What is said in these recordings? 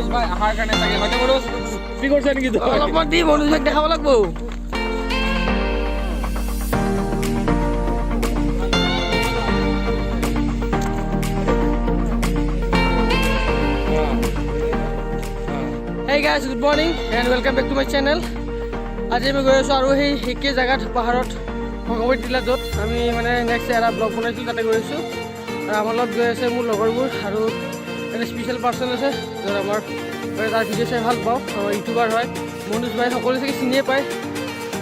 মনোজ ভাই অহাৰ কাৰণে চাগে হয়তো। মনোজ, কি কৰিছে নেকি তই? অলপমান দি মনোজ ভাইক দেখাব লাগিব। Hey guys, good morning and welcome back to my channel. আজি আমি গৈ আছোঁ আৰু সেই একে জেগাত, পাহাৰত, ভগৱতী টিলা, য'ত আমি মানে নেক্সট এটা ব্লগ বনাইছিলোঁ, তাতে গৈ আছোঁ। আৰু আমাৰ লগত গৈ আছে মোৰ লগৰবোৰ আৰু এটা স্পেচিয়েল পাৰ্চন আছে, য'ত আমাৰ মানে তাৰ ভিডিঅ' চাই ভাল পাওঁ। আমাৰ ইউটিউবাৰ হয় মনোজ ভাই, সকলোৱে চাগে চিনিয়ে পায়।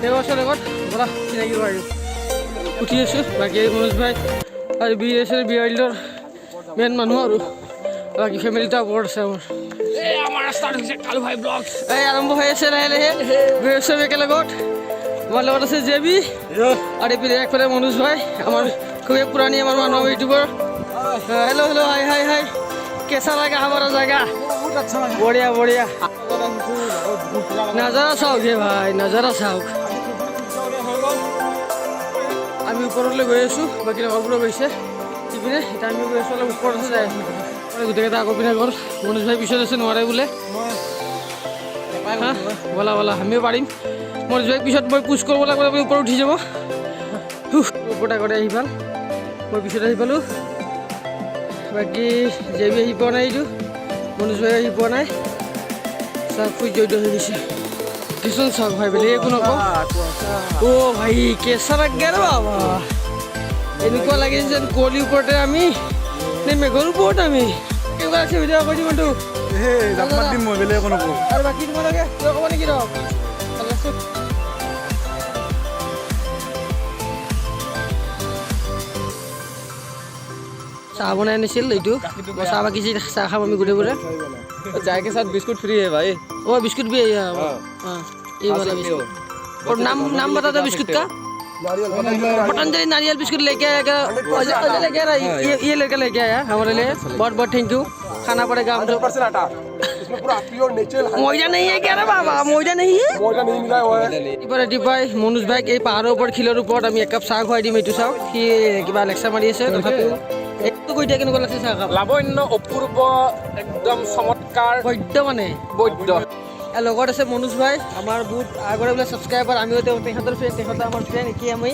তেওঁ আছে লগত। ব'লা, চিনাকি কৰাই দিওঁ। উঠি আছোঁ। বাকী মনোজ ভাই আৰু বি এছ এল বি আইলৰ মেইন মানুহ আৰু বাকী ফেমিলিটা ওপৰত আছে আমাৰ। এই আমাৰ ষ্টাৰ্ট হৈছে কালু ভাই ব্লগ। এই আৰম্ভ হৈ আছে লাহে লাহে। গৈ আছোঁ আমি একেলগত। আমাৰ লগত আছে জে বি আৰু এইপিনে একফালে মনোজ ভাই, আমাৰ খুবেই পুৰাণী আমাৰ মানুহ, ইউটিউবাৰ। হেল্ল' হেল্ল', হাই হাই হাই। कैसा लगा हमारा जगह? बढ़िया बढ़िया। नजारा চাওক হে ভাই, নজাৰা চাওক। আমি ওপৰলৈ গৈ আছোঁ, বাকী লগৰবোৰো গৈছে ইপিনে। এতিয়া আমি গৈ আছোঁ, অলপ ওপৰত আছে, যাই আছোঁ। মানে গোটেইকেইটা আগৰ পিনে গ'ল, মনোজ ভাই পিছত আছে, নোৱাৰে বোলে। হা, ব'লা ব'লা, আমিও পাৰিম। মনোজ ভাইক পিছত মই পুছ কৰিব লাগিব, আপুনি ওপৰত উঠি যাব। ওপৰত আগতে আহি পাল, মই পিছত আহি পালোঁ। বাকী জে বি আহি পোৱা নাই, এইটো মনোজ ভাই আহি পোৱা নাই। চাওক, সূৰ্যোদয় হৈ গৈছে। কিছুমান চাওক ভাই, বেলেগ একো নকওঁ। অ' ভাই, कैसा लग गया रे বাবা! এনেকুৱা লাগিছে যেন কুঁৱলীৰ ওপৰতে আমি নে মেঘৰ ওপৰত আমি। কেনেকুৱা আছে ভিডিঅ' কৈ দিম বন্ধু। জাপ মাত দিম মই, বেলেগ একো নকওঁ। আৰু বাকী তোমালোকে কিবা ক'ব নেকি? ৰহ, ভাল আছে। চাহ বনাই আনিছিল এইটো, মই চাহ বাকিছে, চাহ খাম আমি গোটেইবোৰে। चाय के साथ बिस्कुट फ्री है भाई। ओ, बिस्कुट भी है यहाँ। हाँ, ये खा वाला सकते हो। बिस्कुट और नाम नाम बता दो बिस्कुट का। पतंजलि नारियल बिस्कुट लेके आया क्या? अजय, अजय लेके आया। ये लड़का लेके आया हमारे लिए। बहुत बहुत thank you. खाना पड़ेगा हम तो। आटा इसमें पूरा प्योर नेचुरल। मैदा नहीं है क्या रे बाबा? मैदा नहीं है। ময়দা नहीं मिला हुआ है। ৰাতিপুৱা ৰাতিপুৱাই মনোজ ভাইক এই পাহাৰৰ ওপৰত, শিলৰ ওপৰত আমি একাপ চাহ খুৱাই দিম। এইটো চাওক, সি কিবা লেকচাৰ মাৰি আছে। তথাপিও এইটো কৈ দিয়া, কেনেকুৱা লাগছে চাহ কাপ? লাৱণ্য, অপূৰ্ব, একদম চমৎকাৰ। বৈদ্য মানে। বৈদ্য। আৰু লগত আছে মনোজ ভাই, আমাৰ বহুত আগৰে বোলে ছাবস্ক্ৰাইবাৰ। আমিও তেওঁ তেখেতৰ ফ্ৰেণ্ড, তেখেতৰ আমাৰ ফ্ৰেণ্ড একেই আমি।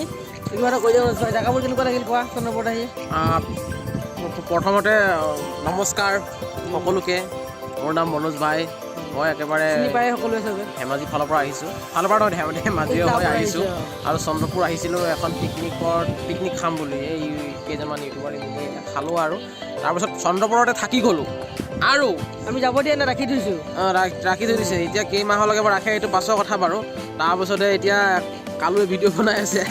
কিবা এটা কৈ দিয়া মনোজ ভাই, জেগাবোৰ কেনেকুৱা লাগিল কোৱা, চন্দ্ৰপুৰত আহি? প্ৰথমতে নমস্কাৰ সকলোকে। মোৰ নাম মনোজ ভাই। মই একেবাৰে চিনি পায় সকলোৱে চবে। ধেমাজি ফালৰ পৰা আহিছোঁ। ফালৰ পৰা নহয়, ধেমাজিৰে তাৰ হৈ পৰা আহিছোঁ। আহিছে। আৰু চন্দ্ৰপুৰ আহিছিলোঁ এখন পিকনিকত, পিকনিক খাম বুলি। এই কেইজনমান ইউটিউবাৰ মিলি খালোঁ আৰু তাৰপিছত চন্দ্ৰপুৰতে থাকি গ'লোঁ আৰু আমি যাব দিয়া নাই, ৰাখি থৈছোঁ। ৰাখি থৈ দিছে। এতিয়া কেইমাহলৈকে বাৰু ৰাখে, এইটো পাছৰ কথা বাৰু। তাৰপিছতে এতিয়া কালুৱে ভিডিঅ' বনাই আছে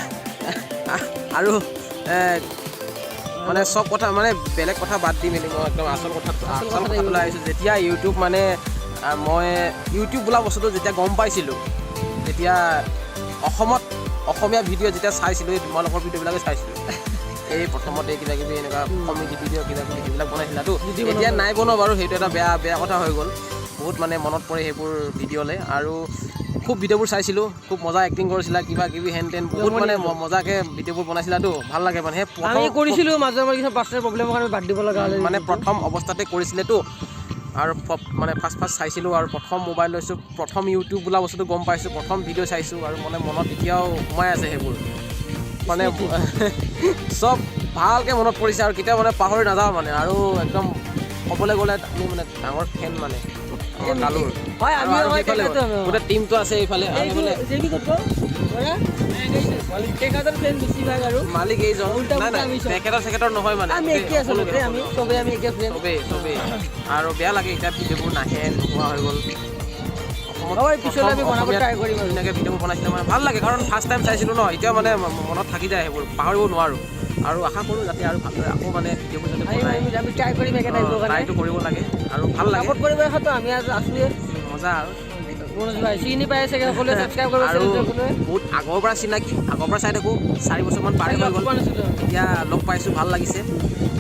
আৰু মানে চব কথা, মানে বেলেগ কথা বাদ দি মেলি মই একদম আচল কথাটোলৈ আহিছোঁ। যেতিয়া ইউটিউব মানে মই ইউটিউব বোলা বস্তুটো যেতিয়া গম পাইছিলোঁ, তেতিয়া অসমত অসমীয়া ভিডিঅ' যেতিয়া চাইছিলোঁ, এই তোমালোকৰ ভিডিঅ'বিলাকে চাইছিলোঁ। এই প্ৰথমতে কিবা কিবি এনেকুৱা কমেডি ভিডিঅ' কিবা কিবি সেইবিলাক বনাইছিলাতো। এতিয়া নাই বনোৱা বাৰু, সেইটো এটা বেয়া বেয়া কথা হৈ গ'ল। বহুত মানে মনত পৰে সেইবোৰ ভিডিঅ'লৈ। আৰু খুব ভিডিঅ'বোৰ চাইছিলোঁ, খুব মজা এক্টিং কৰিছিলা, কিবা কিবি হেন তেন, বহুত মানে মজাকে ভিডিঅ'বোৰ বনাইছিলাতো, ভাল লাগে মানে সেই আমি প্ৰথম কৰিছিলোঁ, মাজে মাজে কিছুমান পাৰ্চনেল প্ৰব্লেমৰ কাৰণে বাদ দিব লগা হ'লে। মানে প্ৰথম অৱস্থাতে কৰিছিলেতো আৰু মানে ফাৰ্ষ্ট ফাৰ্ষ্ট চাইছিলোঁ আৰু প্ৰথম মোবাইল লৈছোঁ, প্ৰথম ইউটিউব বোলা বস্তুটো গম পাইছোঁ, প্ৰথম ভিডিঅ' চাইছোঁ আৰু মানে মনত এতিয়াও সোমাই আছে সেইবোৰ। মানে চব ভালকৈ মনত পৰিছে আৰু কেতিয়াও মানে পাহৰি নাযাওঁ মানে। আৰু একদম ক'বলৈ গ'লে আমি মানে ডাঙৰ ফেন মানে আমাৰ কালুৰ। হয়, আৰু আমিও আৰু হয়, সেইফালে তেখেতো আমিও। গোটেই টিমটো আছে এইফালে আৰু এইটো এইফালে জেবি ক'ত গ'ল? বৰা? তেখেতৰ ফ্ৰেণ্ড বেছিভাগ আৰু মালিক এইজন। উল্টা নাই পুল্টা নাই আমি চব। তেখেতৰ চেখেতৰ নহয় মানে আমি গোটেই একে সকলোকে, আচলতে আমি চবেই আমি একে ফ্ৰেণ্ড। চবেই চবেই। আৰু বেয়া লাগে, এতিয়া ভিডিঅ'বোৰ নাহে, নোহোৱা হৈ গ'ল। অসমত হ'ব, পিছলৈ আমি প্ৰথম বনাব অসমীয়াত try কৰিম আৰু। ধুনীয়াকৈ ভিডিঅ'বোৰ বনাইছিলে, মানে ভাল লাগে, কাৰণ ফাৰ্ষ্ট টাইম চাইছিলোঁ ন। এতিয়া মানে মনত থাকি যায় সেইবোৰ, পাহৰিব নোৱাৰোঁ। আৰু আশা কৰোঁ যাতে আৰু ভালদৰে আকৌ মানে ভিডিঅ'বোৰ যাতে আমি বনায়। আমি ট্ৰাই কৰিম একে টাইপৰ কাৰণে। ট্ৰাইটো কৰিব লাগে আৰু ভাল লাগে। ছাপোৰ্ট কৰিব এখাতো আমি আৰু আছোৱে। মজা আৰু। মনোজ ভাই চিনি পাই চাগে সকলোৱে, ছাবস্ক্ৰাইব কৰিব আৰু চেনেলটো সকলোৱে। বহুত আগৰ পৰা চিনাকি, আগৰ পৰা চাই থাকোঁ, 4 বছৰমান পাৰে হৈ লগ গ'ল। পোৱা নাছিলোঁ। এতিয়া লগ পাইছোঁ, ভাল লাগিছে।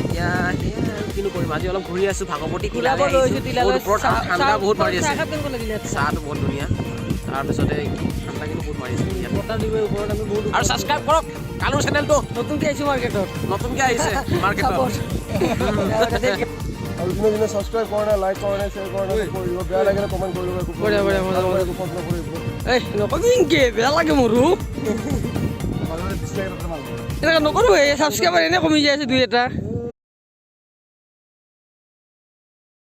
এতিয়া সেয়াই আৰু কিনো কৰিম। আজি অলপ ঘূৰি আছোঁ, ভাগৱতী তিলাব টিলালৈ লৈছোঁ আহিছোঁ। তিলালৈ। বহুত ওপৰত আৰু ঠাণ্ডা বহুত মাৰি আছে। চাহ কেনেকুৱা লাগিলে ইয়াত? চাহটো বহুত ধুনীয়া। তাৰপিছতে ঠাণ্ডা কিন্তু বহুত মাৰিছে ইয়াত। বতাহ দিব ওপৰত, আমি বহুত আৰু ছাবস্ক্ৰাইব কৰক কালুৰ চেনেলটো। নতুনকৈ আহিছোঁ মাৰ্কেটত। নতুনকৈ আহিছে মাৰ্কেটত। Support. আৰু যোনে যোনে ছাবস্ক্ৰাইব কৰা নাই, লাইক কৰা নাই, শ্বেয়াৰ কৰা নাই, কৰি দিব। বেয়া লাগিলে কমেণ্ট কৰি দিব, একো বঢ়িয়া, বঢ়িয়া, মজা, মজা। একো কমেণ্ট নকৰিব। এই নকবি ইনকে, বেয়া লাগে মোৰো। এনেকুৱা নকৰোঁ। এই ছাবস্ক্ৰাইবাৰ এনে কমি যাই আছে দুই এটা।